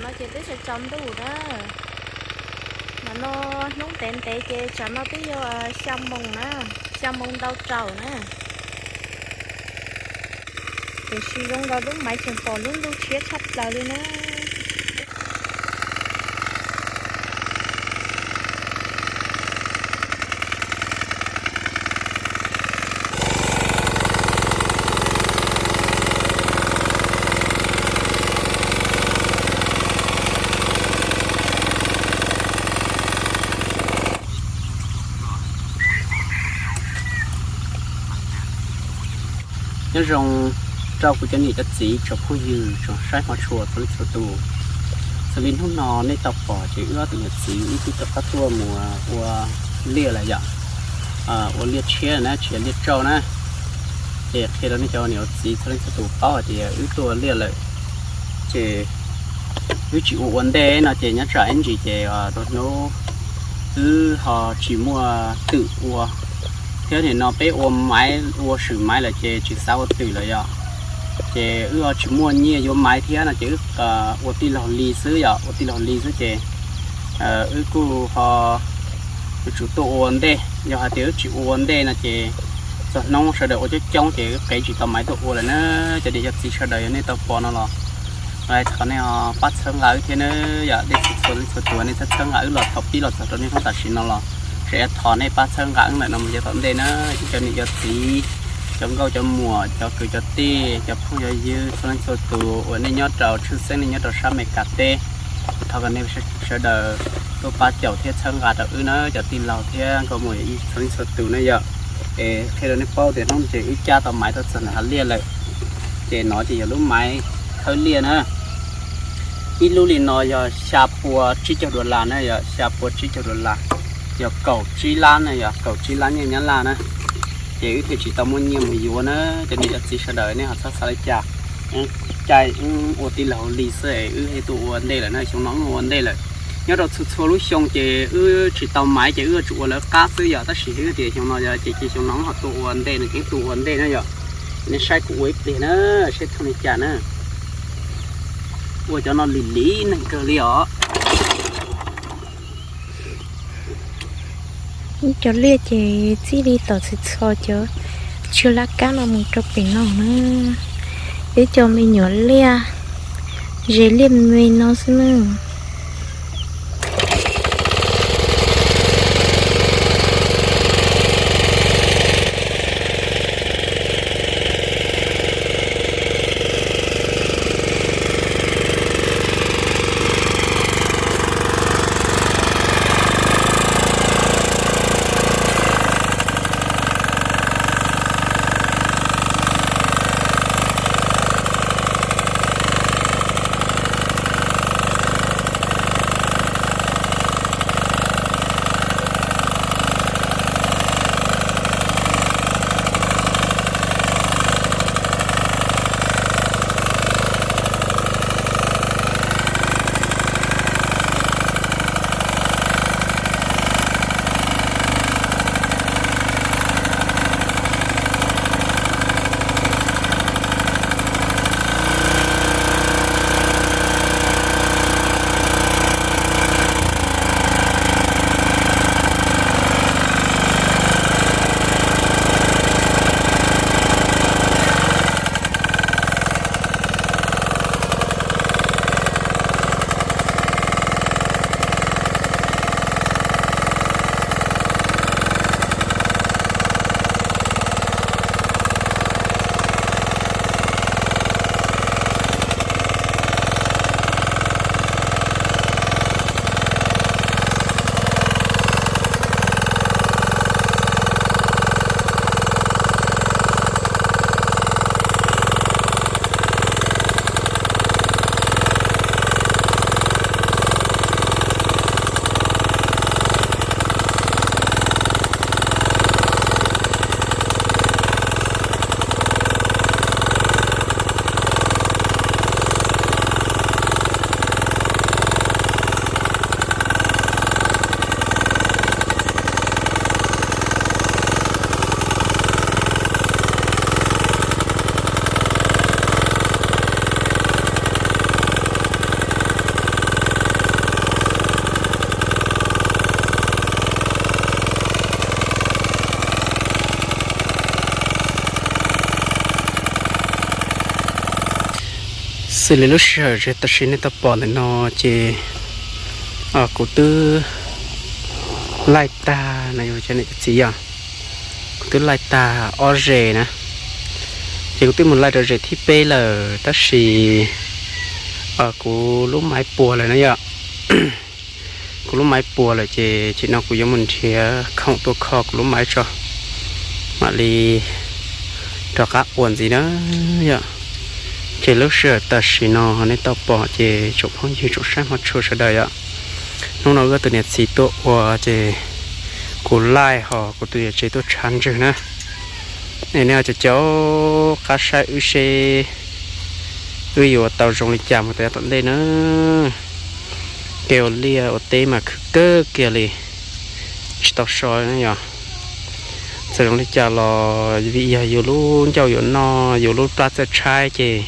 No ces twb tsaus ntuj na. Mas no hnub ntev ntev ces tsam no twb yog xya moos na, xya moos ntau rau na. Tiam sis zoo nkaus lub maiv tseem pom lub ntuj tshiab tshaj plaws li na. Nyob zoo rau kuv cov niam cov txiv tsoom phooj ywg tsoom saib hmov tshua txhua leej txhua tus. Xws li hnub no nej tau pom ces wb ob tug niam txiv wb twb rov qab tuaj mus ua liaj lawm yom. Ua liaj tshiab na, tsis yog liaj tsauj na. Ces qhia rau nej cov niam txiv txhua leej txhua tus paub hais tias wb tuaj ua liaj lawm, ces wb tsis ua ua ntej no ces nyob tsam ib ntsis ces tus hnub wb ho tsis muaj twm ua, thiab nim no peb ua maiv ua swm maiv lawm ces tsis xav ua twm lawm yom. Ces wb ho tsis muaj nyiaj yuav maiv thiab no ces wb ua tij laug li xwb yom, ua tij laug li xwb ces wb kuj ho yuav tsum tuaj ua ntej. Yog hais tias wb tsis ua ua ntej no ces txog hnub sawv daws ua coob coob ces wb qev tsis tau maiv tuaj ua lawm na. Cov niam cov txiv sawv daws yog nej tau pom no los thov nej pab txhawb nqa wb thiab na. Yog dej txhua txhua leej txhua tus nej txhawb txhawb nqa wb los thaum pib los txog rau niaj hnub tam sim no los tseem yuav thov nej pab txhawb nqa wb lawm no mus yav tom ntej na. Cov niam cov txiv, cov nkauj cov muam, cov kwv cov tij, cov phooj cov ywg txhua leej txhua tus uas nej nyob rau tshwj xeeb nej nyob rau sab Amelikas teb, thov kom nej sawv daws tuaj pab caum thiab txhawb nqa rau wb na, cov tij laug thiab nkauj muam yawm yij txhua leej txhua tus na yom. Es qhia rau nej paub tias hnub no ces wb cab tau maiv tuaj txog ntawm hav liaj lawm. Ces no ces yog lub maiv khawb liaj na. Ib lub li no yog xya pua tsib caug dollar na, yog xya pua tsib caug dollar, yog kaum tsib lab na, yog kaum tsib lab nyiaj Nyab Laj na. Ces wb thiaj tsis tau muaj nyiaj mus yuav na. Cov niam cov txiv sawv daws nej ho txhob xav li cas, wb ua tij laug li xwb es wb thiaj tuaj ua ntej lawm na, xyoo no wb ua ntej lawm. Nyob rau txhua txhua lub xyoo ces wb tsis tau maiv ces wb yuav tsum ua lawv qab xwb yom, tab sis wb tias xyoo no ces cia xyoo no wb ho tuaj ua ntej no ces wb tuaj ua ntej na yom. Nej saib kuv ua ib pliag na, saib thooj li cas na. Ua cov no lim lim neeg kawg li os. Ib cov liaj ces txij li tom txhis txho cov tsw laj kab no mus rau pem no na. Ib co me nyuam liaj, zes liaj me no xwb na. Xws li lub sij hawm tam sim nej tau pom ntawm no ces kuv twb laij tag no, yog cov niam cov txiv yog, kuv twb laij tag ob zes na, ces kuv twb mus laij rau zes thib peb lawm tab sis kuv lub maiv puas lawm na yom. Kuv lub maiv puas lawm ces tam sim no kuv yuav mus nrhiav khoom tuaj kho kuv lub maiv tso, mam li rov qab ua ntxiv na yom. Ces lub sij hawm tam sim no nej tau pom ces tsoom phooj ywg tsoom saib hmov tshua sawv daws yom, hnub no wb tus niam txiv tuaj ua ces kuv laij ho kuv tus niam tsev tuaj tshav ntswg na. Es nej cov caum qab saib wb seb wb yuav tau zoo li cas mus tom yav tom ntej na. Kev ua liaj ua teb mas khwv kawg kiag li, tsis tau so yom. Txawm zoo li cas los vim yog yus lub ncauj yuav noj, yus lub plab txawj tshaib ces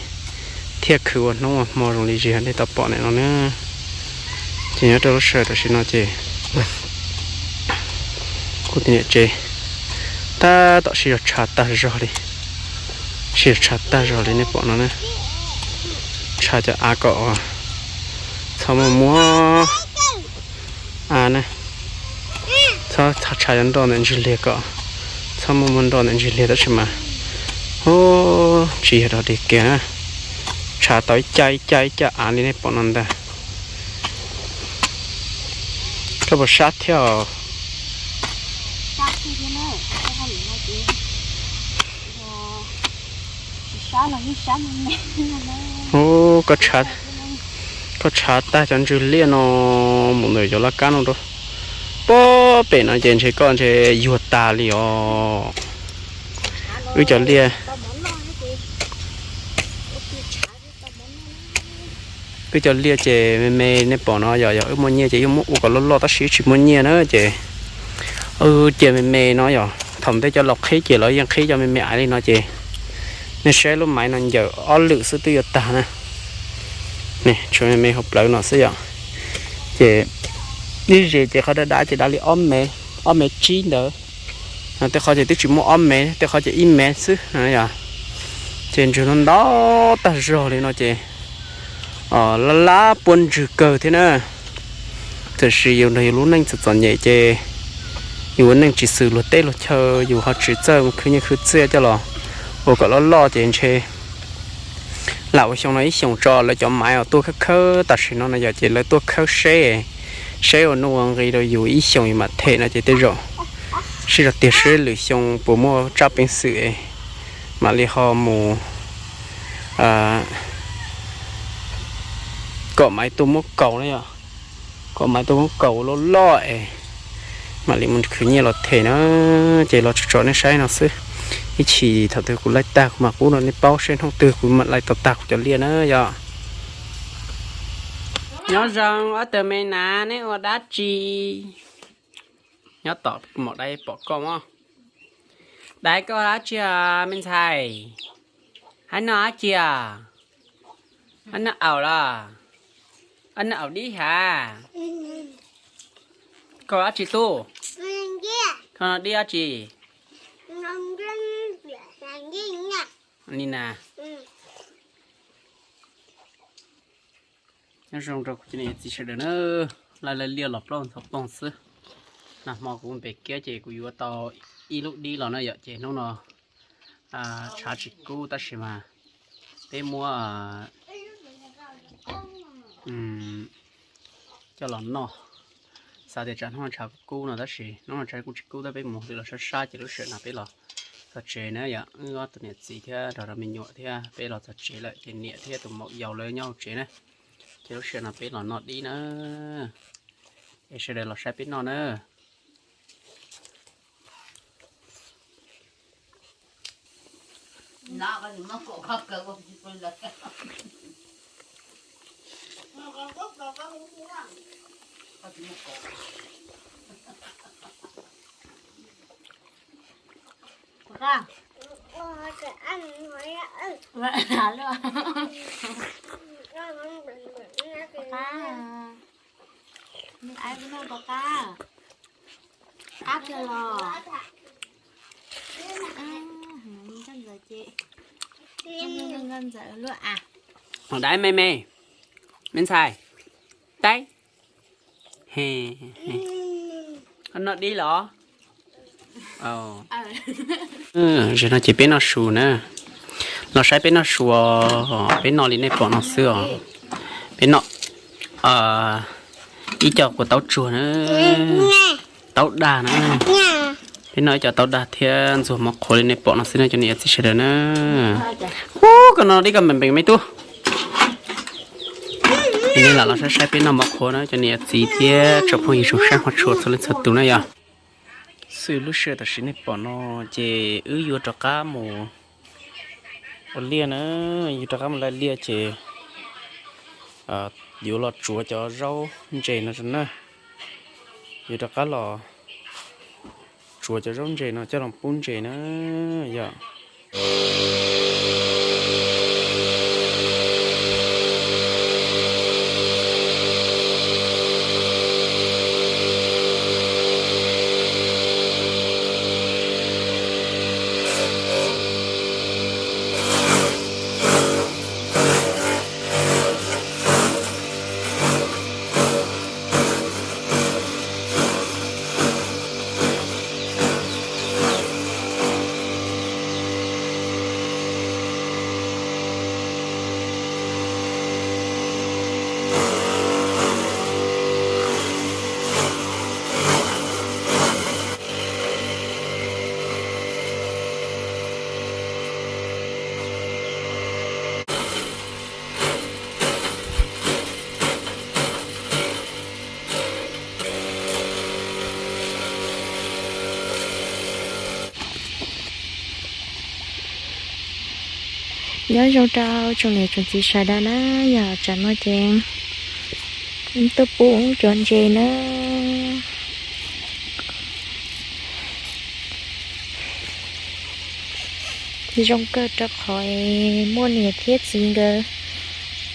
thiaj khwv ua hnub ua hmo zoo li zig nej tau pom ntawm no na. Ces nyob rau lub sij hawm tam sim no ces kuv tus niam tsev tab tom sib zog tshav tag zog li, sib zog tshav tag zog li nej pom no na. Tshav cov av kom txhob muaj muab av na, txhob tshav cov nroj ntawm ntsig liag kom txhob muaj muab nroj ntawm ntsig liag tab sis mas ub tsis yog dog dig kiag na. Tshav tau ib caj ib caj ib caj av li nej pom no ntag. Koj puas sab thiab os? Ub, koj tshav tag cov ntswg liaj no mus ntawm cov laj kab no rau pem no ces ntshe koj ntshe yuag tas li os. Wb cov liaj wb cov liaj ces me me nej pom no yog, yog wb muaj nyiaj ces wb muab ua kom loj loj tab sis wb tsis muaj nyiaj na ces wb cia me me no yog. Thaum ntej cov laus qhib ces lawv yeej qhib cov me me aiv li no ces nej saib lub maiv no ncaws ob lwm xwb twb yuav tag na. Tshuav me me hauv plawv no xwb yom. Ces ib zes ces qhov dav dav ces dav li ob mev, ob mev tsib ntawd. Tej qhov ces twb tsis muaj ob mev, tej qhov ces ib mev xwb yom. Ces ntswg no ntau tag zog li no ces lab lab puab ntswg kawg thiab na. Tiam sis yus nrog yus lub neej txom txom nyem ces yus ua neej tsis xws luag teb luag chaw, yus ho tsis txawj khwv nyiaj khwv txiaj coj los ua kom loj loj ces ntshe lam ua xyoo no ib xyoos tso lawv cov maiv uas tuaj khawb khawb tam sim no no yog ces lawv tuaj khawb seb, seb ua nuj ua nqi rau yus ib xyoos yus mam them no ces tej zaum sib zog tiag seb lwm xyoo puas muaj tsab peev xwm mam li ho mus kom maiv tuaj muab kaus na yom. Kom maiv tuaj muab kaus loj loj es mam li mus khwv nyiaj los them na. Ces los tso tso nej saib no xwb. Ib chim thaum twg kuv laij tag kuv mam pub rau nej paub seb hnub twg kuv mam laij tau tag kuv cov liaj na yom. Nyob zoo ob tug me nas, neb ua dab tsi? Nyob tom maum dais pom koj mog. Dais koj dab tsi os me ntxhais? Hab noj dab tsi os? Hab noj aum los? Hab noj aum dib hav? Koj dab tsi tub? Koj noj dib dab tsi? Ni na. Nyob zoo rau kuv cov niam txiv sawv daws na, laij laij liaj los plaub ntxhov poog xwb. Nag hmo kuv npes kiab ces kuv yuav tau ib lub dib los na yom, ces hnub no tshav tsis kub tab sis mas peb muab coj los noj. Xav tias tsam hnub no tshav kub no tab sis hnub no tshav kuj tsis kub tab peb mus hauj lwm los sab sab ces lub sij hawm no peb los txog tsev na yom, wb ob tug niam txiv thiab nrog rau me nyuam thiab peb los txog tsev lawm ces niam thiab tus maum yau lawv nyob hauv tsev na. Ces lub sij hawm no peb los noj dib na, es sawv daws los saib peb noj na. Qab kawg los. Nkauj Ntxawm ces, Nkauj Ntxawm luaj a. Dais me me, me ntxhais, dais. He, koj noj dib los? Zaum no ces peb noj su na. Los saib peb noj su, peb noj li nej pom no xwb os. Peb noj ib co kua taub tsuag na, taub dag na. Peb noj ib co taub dag thiab ntxuag mov qhuav li nej pom no xwb na cov niam txiv sawv daws na. Ub, koj noj dib koj npees npees me tub. Li lam los saib saib peb noj mov qhuav na cov niam txiv thiab tsoom phooj ywg zoo sab hmov tshua txhua leej txhua tus na yog. Xwb lub sij hawm tam sim nej pom no ces wb yuav rov qab mus ua liaj na, yuav rov qab mus laj liaj ces yuav los tsuav cov zaub ntses no na. Yuav rov qab los tsuav cov zaub ntses no coj los pub ntses na yog. Nyob zoo rau tsoom niam tsoom txiv sawv daws na, yog tsam no ces tuaj pub cov ntses na. Zoo kawg rau qhov muaj niam thiab txiv nkawd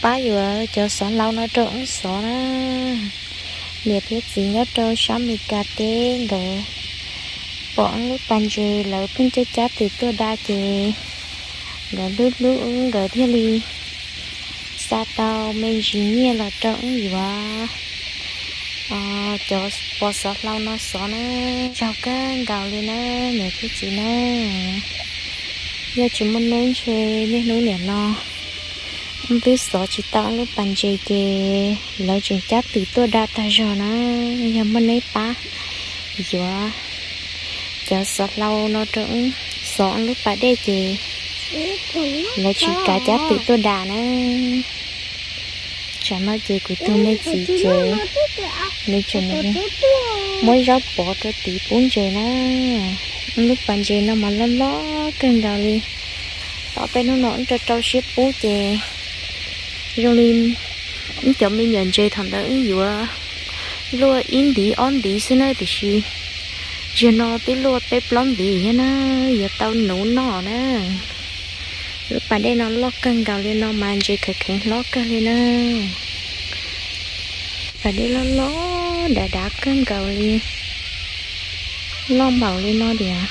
pab yuav cov xov hlau no rau wb xov na. Niam thiab txiv nyob rau sab Amelikas teb nkawd pom wb lub pas ntses lawv pheej cab cab twm tuaj da ces nkawd hlub hlub wb nkawd thiaj li xa tau me ntsis nyiaj los rau wb yuav cov pos xov hlau no xov na. Tsaug kawg nkaus li na niam thiab txiv na. Yog tsis muaj neb ntshe niaj hnub niam no wb twb xov tsis tau wb lub pas ntses ces lawv tseem cab twm tuaj da tag zog na. Yog muaj neb pab yuav cov xov hlau no rau wb xov wb lub pas dej ces lawv tsis kav cab twm tuaj da na. Tsam no ces kuv tus me txiv ces nws tseem muab zaub pov rau tid pub ntses na. Wb lub pas ntses no mas loj loj kawg nkaus li. Tom peb hnub no wb rau rau siab pub ces zoo li wb cov me nyuam ntses thaum ntawd wb yuav luaj ib ntiv ob ntiv xwb na tiam sis zaum no twb luaj peb plaub ntiv thiab na, yuav tau nuv noj na. Lub pas dej no loj kawg nkaus li no mas ntses kheev kheev hlob kawg li na. Pas dej loj loj dav dav kawg nkaus li, loj npaum li no tias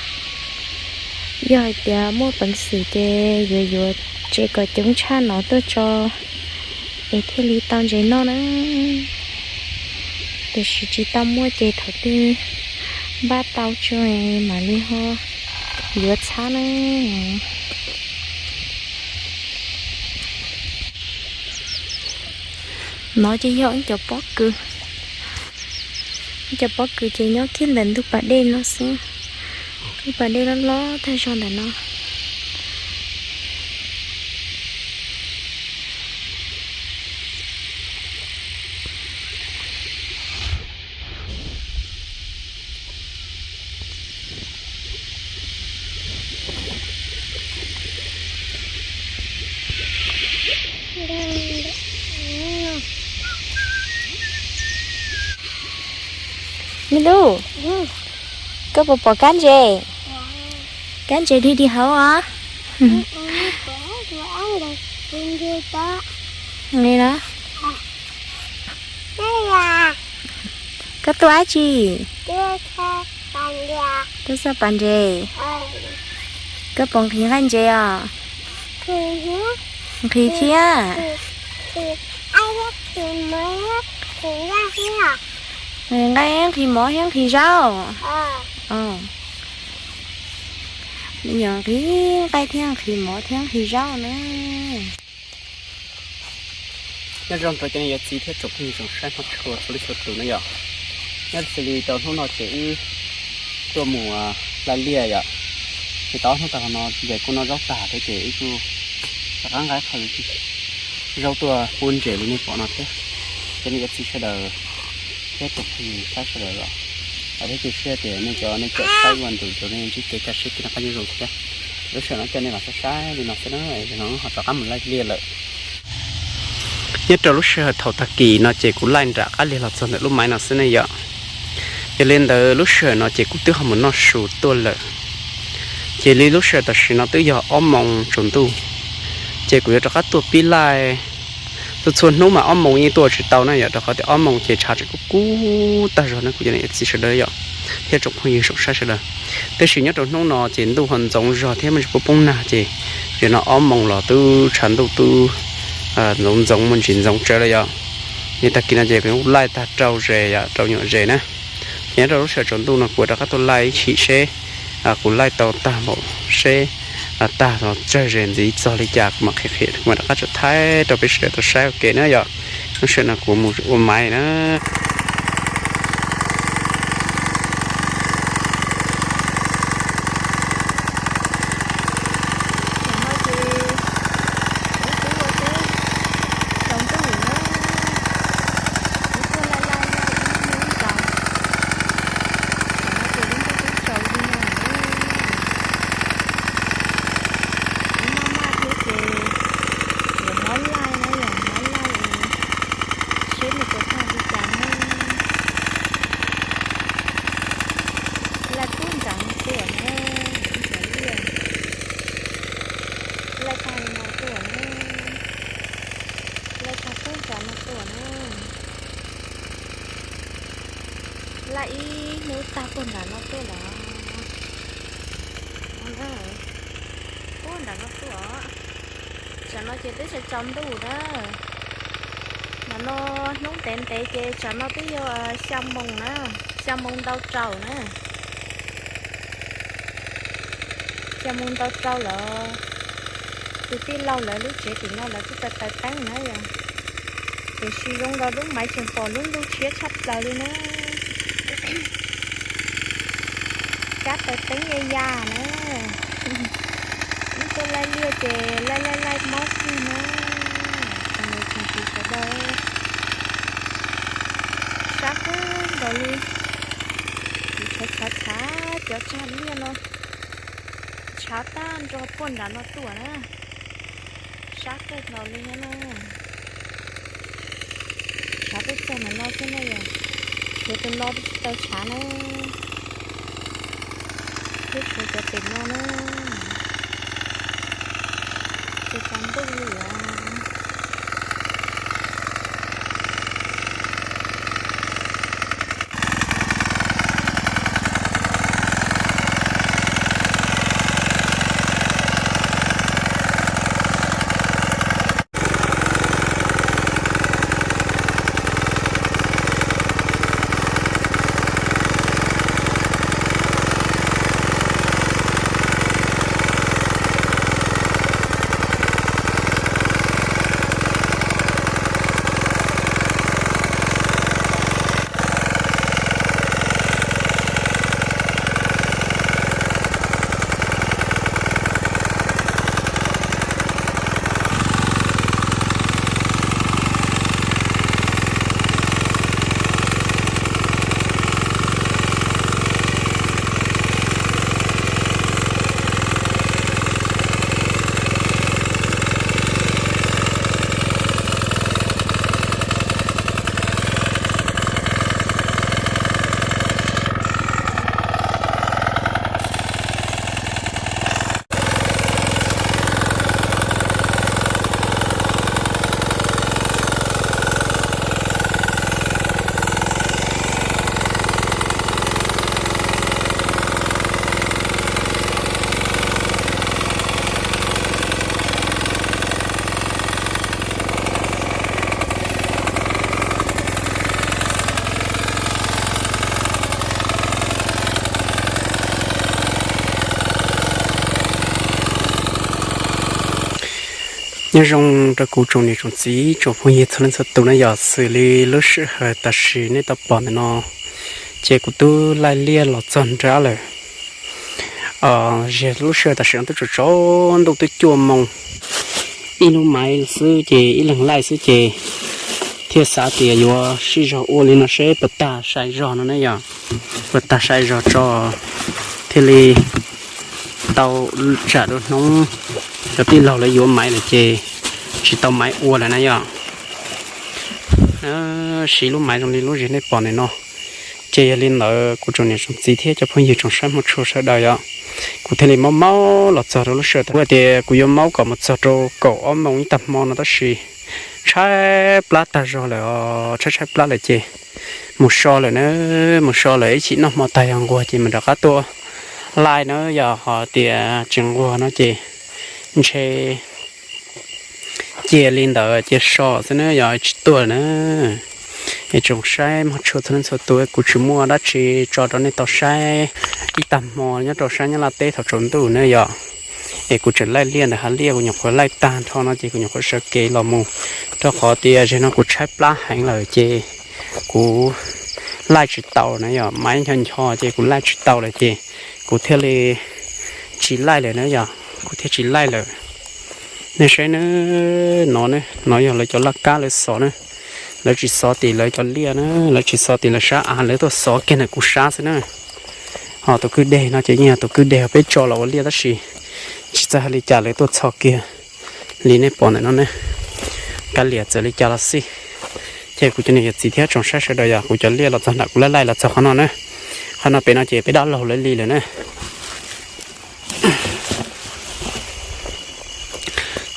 yog hais tias muaj peev xwm ces yuav yuav tsev kom coob tshaj no tuaj tso es thiaj li tau ntses noj na. Tiam sis tsis tau muaj ces thaum twg npaj tau tso mam li ho yuav txhab na. No ces yog wb cov pob kws. Wb cov pob kws ces nyob kiag ntawm ntug pas dej no xwb. Ntug pas dej loj loj tag zog ntawm no. Me tub, koj puas pom kab ntses? Kab ntses dig dig hauv os. Li na. Koj tuaj dab tsi? Tuaj xauj pas ntses. Koj puas nqhis nqaij ntses os? Nqhis thiab. Nqaij nqhis mov thiab nqhis zaub. Nws yog nqhis nqaij thiab nqhis mov thiab nqhis zaub na. Nyob zoo rau cov niam cov txiv thiab tsoom phooj ywg tsoom saib hmov tshua txhua leej txhua tus na yom. Nyob xws li rau hnub no ces wb tuaj mus laij liaj yom. Ces tau ob hnub tag los no ces kuj noj zaub tag thiab ces wb kuj rov qab nqa qhov zaub tuaj pub ntses li nej pom no thiab. Cov niam cov txiv sawv daws thiab tsoom phooj ywg saib sawv daws los, thiab cia siab tias nej cov nej cov saib ua ntu rau nej ntsib kev kaj siab kev noj qab nyob zoo thiab. Lub sij hawm no coj nej los saib saib li no xwb na, no ho rov qab mus laij liaj lawm. Nyob rau lub sij hawm thaum tag kis no ces kuv laij nram qab liag los txog ntawm lub maiv no xwb ne yom. Yog li ntawd lub sij hawm no ces kuv twb ho mus noj su tuaj lawm. Ces li lub sij hawm tam sim no twb yog ob moos tsaus ntuj, ces kuv yuav rov qab tuaj pib laij. Txhua txhua hnub mas ob moos yeej tuaj tsis tau na yom, rau qhov tias ob moos ces tshav tseem kub kub tag zog na kuv cov niam cov txiv sawv daws yom, thiab tsoom phooj ywg tsoom saib sawv daws. Tab sis nyob rau hnub no ces ntuj ho ntxoov zog thiab muaj tsis poob poob nag ces zaum no ob moos los twb tshav ntuj twb ntxoov ntxoov muaj ntsis ntxoov tsawv lawm yom. Li tag kis no ces kuv laij tag rau zes yom, rau nyuam zes na. Ces nyob rau lub sij hawm tsaus ntuj no kuv rov qab tuaj laij ib chim seb kuv laij tau tag npaum seb tag los tsawg zes ntxiv txog li cas kuv mam qhia qhia kuv mam rov qab tso thaij rau peb sawv daws tau saib ua ke na yom. Lub sij hawm no kuv mus ua maiv na. Tam no ces wb twb ua teb tsaus ntuj na, wb tuaj laij laij ib hnub zaus. Tam no ces lub ntuj twb tsaus li no lawm. Wb maj maj thiab ces yuav hmov laij na, yuav hmov laij es seb nws puas tag li cas na. Laij puag nram no tuaj na, ib cov liaj. Laij tag li no tuaj na. Laij tag puag nram no tuaj na. Laij ib hnub tag puag nram no tuaj lawm. Puag nram no tuaj. Tam no ces twb tsaus tsaus ntuj na. Tam no hnub ntev ntev ces tam no twb yog xya moos na, xya moos ntau rau na. Xya moos ntau rau lawm. Tus tij laug lawv lub tsev tim no lawv twb taws taws teeb na yom. Tiam sis zoo nkaus lub maiv tseem pom lub ntuj tshiab tshaj plaws li na. Kab taws teeb ya ya na. Wb tuaj laij liaj ces laij laij laij mob plig na. Tsoom niam tsoom txiv sawv daws, sab kawg nkaus li. Kuv tshav tshav tshav cov tsag liaj no tshav tag nrho puag nram no tuaj na. Sab kawg nkaus li thiab na. Tshav tuaj txog ntawm no xwb na yom. Tshuav tus no tsis tau tshav na. Thiab tshuav cov pem no na. Tsis tau ntuj li os. Nyob zoo rau kuv tsoom niam tsoom txiv tsoom phooj ywg txhua leej txhua tus na yom. Xws li lub sij hawm tam sim nej tau pom ntawm no ces kuv twb laij liaj los txog nrab lawm. Zig lub sij hawm tam sim no twb tsaus ntuj twb cuaj moos, ib lub maiv xwb ces ib leeg laij xwb ces thiaj xav tias yuav sib zog ua li no seb puas tag sai zog no ne yom, puas tag sai zog tso thiaj li tau tsam dua hnub cov tij laug lawv yuav maiv lawm ces tsis tau maiv ua lawm na yom. Siv lub maiv zoo li lub zig nej pom ntawm no. Ces yog li ntawd kuv tsoom niam tsoom txiv thiab cov phooj ywg tsoom saib hmov tshua sawv daws yom, kuv thiaj li maub maub los txog rau lub sij hawm tam sim no tias kuv yuav maub kom mus txog rau kaum ob moos ib tag hmo no tab sis tshaib plab tag zog lawm os, tshaib tshaib plab lawm ces mus so lawm na, mus so lawm ib chim noj hmo tag yog nquag ces mam rov qab tuaj laij na yom, ho tias tsis nquag no ces ntshe cia li ntawd cia so xwb na yog tsis tuaj na. Es tsoom saib hmov tshua txhua leej txhua tus, kuv tsis muaj dab tsi tso rau nej tau saib ib tag hmo nyob rau sab Nyab Laj teb thaum tsaus ntuj na yom. Es kuv tseem laij liaj ntawm hav liaj, kuv nyuam qhuav laij tag nrho no ces kuv nyuam qhuav sawv kev los mus, rau qhov tias zig no kuv tshaib plab heev lawm ces kuv laij tsis tau na yom, maiv ncho ncho ces kuv laij tsis tau lawm ces kuv thiaj li tsis laij lawm na yom, kuv thiaj tsis laij lawm. Nej saib na, no, no yog lawv cov laj kab lawv xov na, lawv tsis xov tim lawv cov liaj na, lawv tsis xov tim lawv sab av, lawv tuaj xov kiag ntawm kuv sab xwb na. Ho tus kwj deg no ces yeej yog tus kwj deg peb tso los ua liaj tab sis tsis txawj hais li cas lawv tuaj txhos kiag li nej pom ntawm no ne. Kav liam txawm li cas los xij, ces kuv cov niam yawm txiv thiab tsoom saib sawv daws yog kuv cov liaj los txog nram kuv laij laij los txog qhov no na. Qhov no pem no ces peb dab laug lawv li lawm na.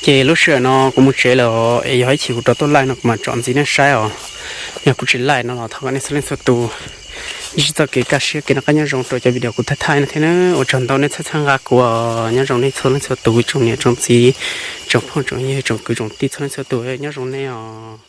Ces lub sij hawm no kuv mus tsev lawm es yog ib chim kuv rov tuaj laij no kuv mam tsom ntxiv nej saib os. Yog kuv tsis laij no los thov kom nej txhua leej txhua tus ntsib txoj kev kaj siab kev noj qab nyob zoo rau cov video kuv thaij thaij no thiab na. Ua tsaug ntau nej txhawb txhawb nqa kuv, nyob zoo nej txhua leej txhua tus, tsoom niam tsoom txiv, tsoom phooj tsoom ywg, tsoom kwv tsoom tij txhua leej txhua tus, nyob zoo nej os.